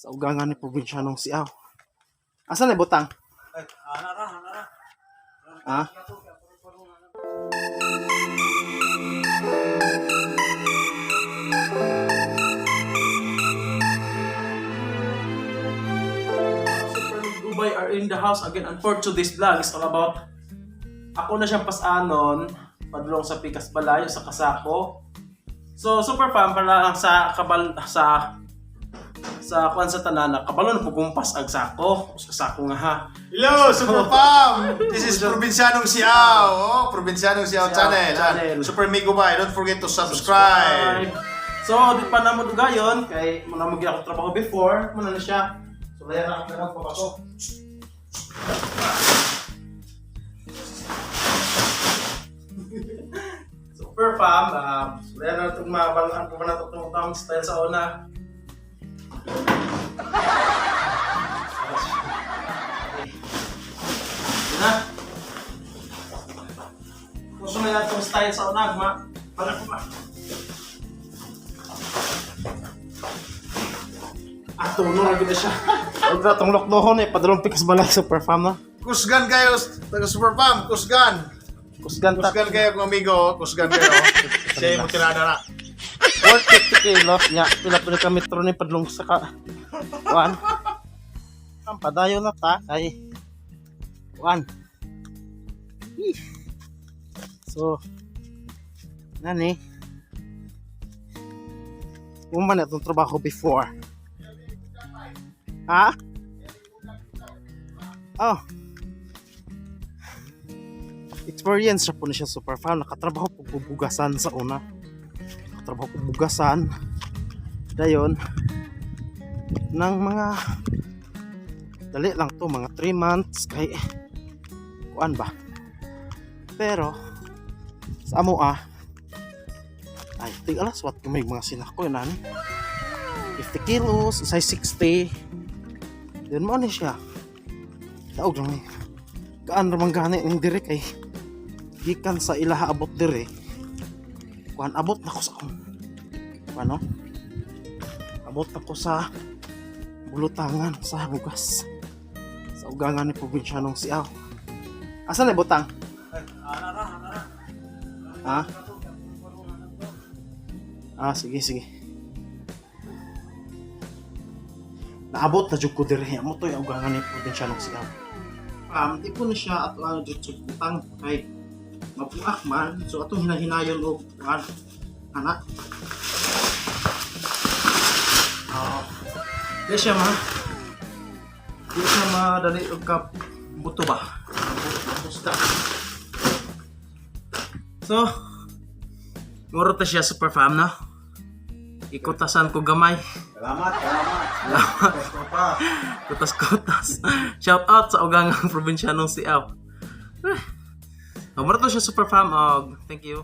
Sa ugangan ni probinsyanong Siaw. Asa na butang? Ay, ana ra, ana ra. Ah? Super Gubay are in the house again, and for today's vlog is all about ako na siyang pasanon padulong sa Pikas Balayo sa Kasako. So super fam, para lang sa kabal sa kuan sa tanan na kabalo na pugumpas ag sako sa sako nga ha. Hello, Super Pam! This is Provincianong Siaw. Oh, Provincianong Siaw Siaw Channel. Channel. Ah, Super Migo Bay. Don't forget to subscribe. So, di pa na mo dugayon kay mo na mo gyud ako trabaho before, mo na na siya. So, layan na ako pa ako. Super fam, layan na itong mabalaan ko ba na itong tang style sa una. Yun na. Kung na itong style sa una, ma, para ko ba? Ato, no, ra gid siya. Huwag na itong lokdohon eh, padulong pikas balay super fam na. Kusgan kayo, taga Super Pam. Kusgan. Kusgan ta. Kusgan kayo kung amigo. Kusgan kayo. Siya yung tirada na. Worth 50 kilos nya. Pila pila ka metro ni padulong sa ka. Kuan. Ang padayon na ta kay kuan. Ih. So nani Uma na itong trabaho before. Ha? Oh. Experience siya po na siya super fan. Nakatrabaho po bubugasan sa una. Nakatrabaho po bugasan. Dayon. Ng mga dali lang to, mga 3 months kay kuan ba. Pero sa amo ah ay ting alas wat may mga sinako yun ani. 50 kilos, size 60. Yun mo ni siya. Daog lang eh. Gaan ramang gani ng dire kay gikan sa ilaha abot dire. Kuan abot na ko sa akong ano? Abot na ko sa bulutangan sa bugas. Sa ugangan ni probinsyanong Siaw. Asa na butang? Ay, ana ra, ana ra. Ha? Ah, sige, sige. Naabot na jud ko diri. Amo to yung ugangan ni probinsyanong Siaw. Di ko na siya ato ano jud sa butang kay mabuak man. So atong hinahinayon og kuan anak. Oo. Di siya ma. Di siya madali og kap buto ba. Busta. So, muro ta siya super fam no. Ikutasan ko gamay. Salamat, salamat. Salamat. Kutas-kutas. Shout out sa ugangang probinsyanong Siaw. Eh. Muro to siya super fam og thank you.